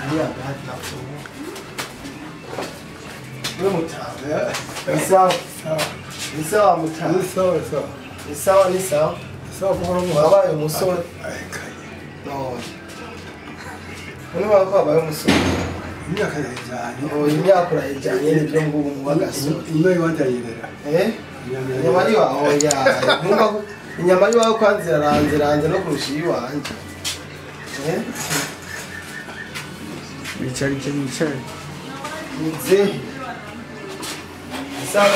Ni sawa. Ni sawa mutama. Ni sawa sawa. Ni sawa ni sawa. Sawa buhoro buhoro. Wabaye umusore. No. None wabaye umusore. Imyaka irajyanye. Oh, imyaka irajyanye nibyo ngubu mu bagasore. Imwe wandayirera. Eh? Inyama yiwa oya. Numva ko inyama yiwa kwanzira ranze no kurusha iwanje. Eh? Wicare wicare. Nze. Sawa.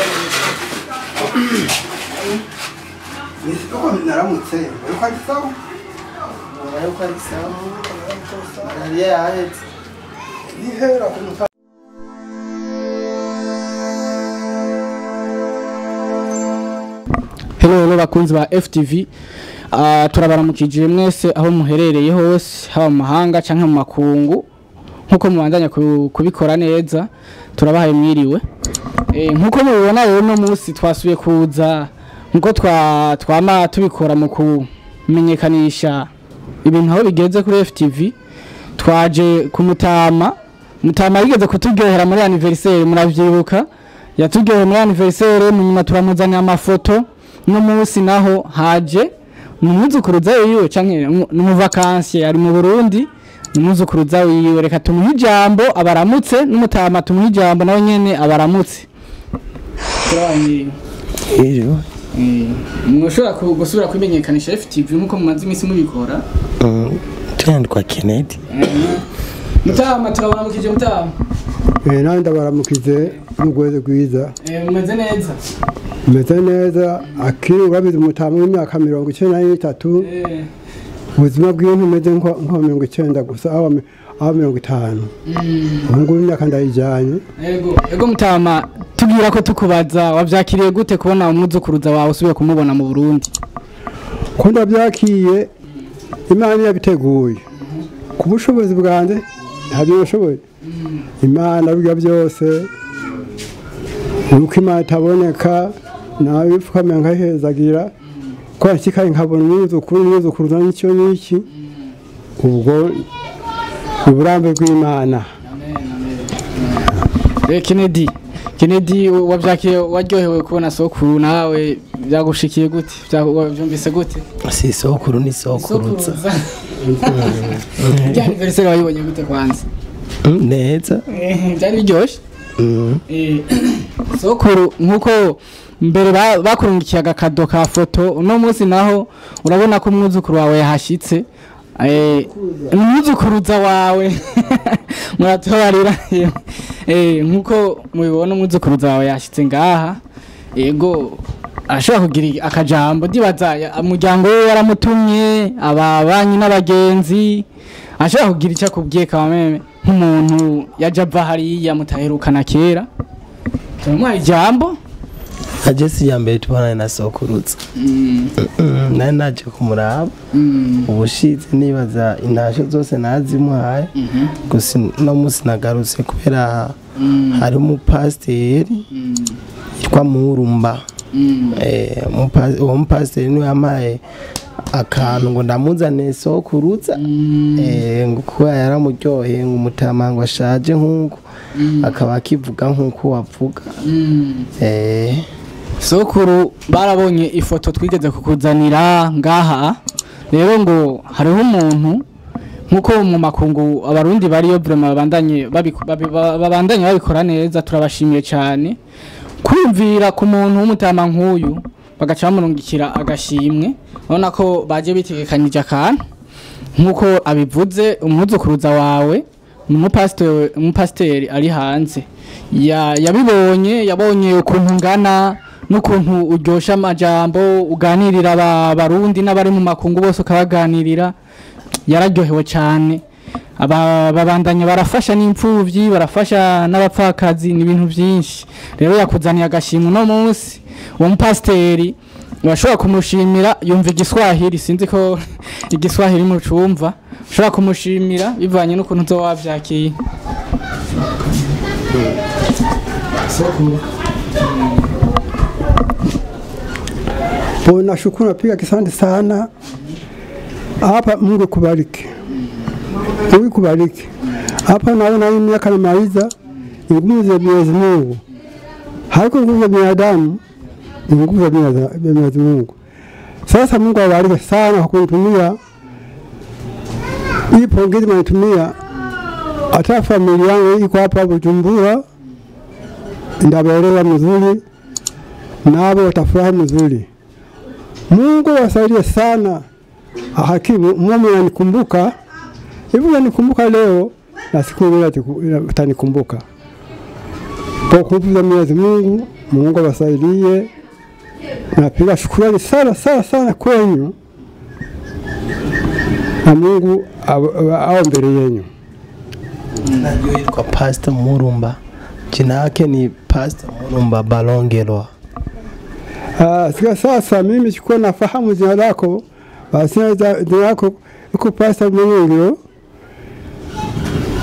Uko naramutse, uko ari sawa? Uko ari sawa. Malaria yahetse. Ihera ku mutaka. Hello hello bakunzi ba FTV. Turabaramukije mwese aho muherereye hose, haba mu mahanga canke mu makungu. Nkuko mubandanya kubikora neza, turabahaye mwiriwe. Nkuko mubibona rero no munsi twasubiye kuza nkuko twama tubikora mu kumenyekanisha ibintu aho bigeze kuri FTV. Twaje kumutama mutama yigeze kuturyohera muri anniversaire, muravyibuka yaturyoheye muri anniversaire, munyuma turamuzanira amafoto. No munsi naho haje umwuzukuruza wiwe canke n'umuvakansiye ari mu Burundi, umwuzukuruza wiwe. Reka tumuhe ijambo abaramutse, n'umutama tumuhe ijambo nawe nyene abaramutse. Ejo mwoshobora gusubira kwimenyekanisha FTV nkuko mumaze imisi mubikora. Turandikwa Kennedy. Mutama turabaramukije mutama. Nandi ndabaramukije n'ugweze gwiza. Mumeze neza? Meze neza, akiri urabizi umutama w'imyaka 93. Ubuzima bwiwe ntumeze nko 90 gusa, aho 50. Ubu ngubu imyaka ndayijyanye. Yego, yego mutama, tubwira ko tukubaza wavyakiriye gute kubona umwuzukuruza wawe usubiye kumubona mu Burundi? Ko ndavyakiye, Imana yabiteguye. Ku bushobozi bwanjye ntabyo nashoboye. Imana biga byose. Nuko Imana itaboneka nawe ipfukamye nkahezagira ko akikaye nkabona umwuzukuru umwuzukuruza n'icyo n'iki, ubwo uburambe bw'Imana. Kennedy, Kennedy wabyakiye waryohewe kubona sokuru nawe byagushikiye gute? Byumvise gute? Si sokuru ni sokuruza. Byari anniversaire wayibonye gute kwanza? Neza. Byari biryoshye. Sokuru nkuko mbere bakurungikiye agakado ka foto, uno munsi naho urabona ko umwuzukuru wawe yahashitse. Umwuzukuruza wawe muratubarira. Nkuko mubibona umwuzukuruza wawe yashitse ngaha. Yego ashobora kugira akajambo, ndibaza umuryango we yaramutumye, ababanyi n'abagenzi, ashobora kugira icyo akubwiye kameme nk'umuntu yaje ava hariya mutaherukana kera. Turamuha ijambo. Aje si ya mbere tubonane na sokurutsa. Nari naje kumuraba. Ubushize nibaza intasho zose nazimuhaye. Gusa no munsi nagarutse kubera hari umupasiteri yitwa Murumba. Uwo mupasiteri niwe yampaye akantu ngo ndamuzane sokurutsa. Ngo kuba yaramuryoheye ngo umutama ngo ashaje nkuko akaba akivuga nkuko wavuga. Sokuru barabonye ifoto twigeze kukuzanira ngaha. Rero ngo hariho umuntu nkuko mu makungu abarundi bariyo vraiment babandanye babikora neza, turabashimiye cyane. Kumvira ku muntu w'umutama nk'uyu bagaca bamurungikira agashimwe, urabona ko baje bitegekanyije akantu nkuko abivuze. Umwuzukuruza wawe ni umupasiteri ari hanze, yabibonye, yabonye ukuntu ngana n'ukuntu uryosha amajambo, uganirira abarundi n'abari mu makungu bose ukabaganirira, yararyohewe cyane. Babandanya barafasha n'imfuvyi, barafasha n'abapfakazi, n'ibintu byinshi. Rero yakuzaniye agashimwe no munsi. Uwo mupasiteri urashobora kumushimira, yumva igiswahili, sinzi ko igiswahili mucumva, ushobora kumushimira bivanye n'ukuntu uzo wavyakiye. Sokuru. Bona shukuru, napiga kisante sana. Hapa Mungu kubariki. Mungu kubariki. Hapa naona hii miaka namaliza, ni nguvu za Mwenyezi Mungu, haiko nguvu za binadamu, ni nguvu za Mwenyezi Mungu. Sasa Mungu awabariki sana kwa kunitumia hii pongezi mnitumia. Hata familia yangu iko hapa Bujumbura, ndabaelewa mzuri, nabo watafurahi mzuri. Mungu awasaidie sana. Hakimu mume ananikumbuka hivi, unanikumbuka leo na siku ile utanikumbuka. Kwa nguvu za Mwenyezi Mungu, Mungu awasaidie. Napiga shukrani sana sana sana kwenyu, na Mungu awe mbele yenu. Najua kwa Pastor Murumba, jina yake ni Pastor Murumba Balongelwa. Sasa mimi sikuwa nafahamu jina lako, basi jina lako iko Pastor Murumba.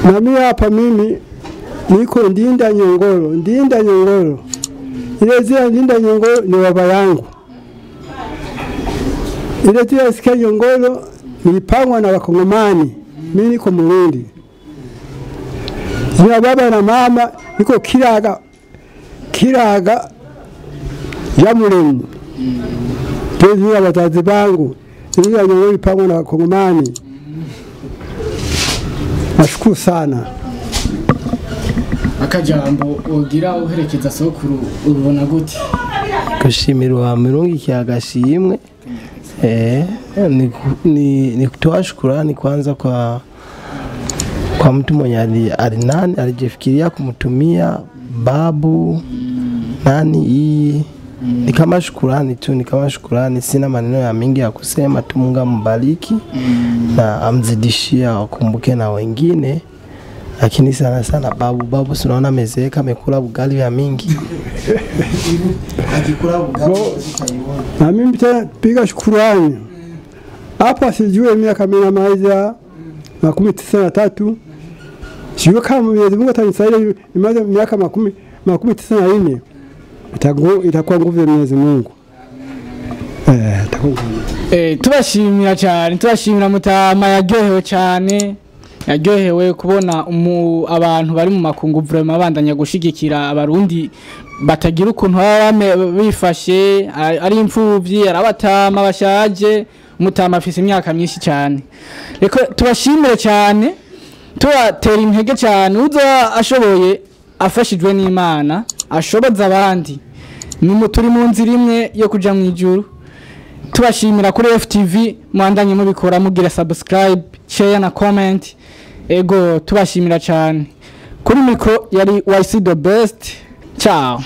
Na mimi hapa mimi niko Ndinda Nyongolo, Ndinda Nyongolo. Ile zile Ndinda Nyongolo ni baba yangu. Ile zile sikia Nyongolo nilipangwa na Wakongomani, mimi niko Murundi. Jina baba na mama niko Kiraga, Kiraga ya Mulemu. Ndio wazazi bangu. Ile Nyongolo nilipangwa na Wakongomani. Nashukuru sana. Akajambo ugira uherekeza sokuru ubona gute? Gushimirwa mirungi agashimwe. Ni kutoa shukrani kwanza kwa mtu mwenye alinani alijifikiria kumtumia babu nani hii. Ni kama shukrani tu, ni kama shukrani, sina maneno ya mingi ya kusema tu. Mungu ambariki na amzidishia, akumbuke na wengine. Lakini sana sana babu tunaona amezeeka, amekula ugali ya mingi. Akikula ugali na mimi tena piga shukrani. Hapa sijue miaka mimi namaliza 93. Sijue kama Mwenyezi Mungu atanisaidia nimalize miaka 94. Itakuwa nguvu ya Mwenyezi Mungu. Tubashimira cyane, tubashimira mutama yaryohewe cyane. Yaryohewe kubona abantu bari mu makungu vraiment bandanya gushigikira abarundi batagira ukuntu baba bifashe, ari imfuvyi, arabatama bashaje. Mutama afise imyaka myinshi cyane. Reko tubashimire cyane, tubatera intege cyane. Uza ashoboye afashijwe n'Imana ashoboza abandi. Ni turi mu nzira imwe yo kuja mu ijuru. Tubashimira kuri FTV, mwandanye mubikora, mugira subscribe, share na comment. Ego tubashimira cyane. Kuri micro yari YC the best. Ciao.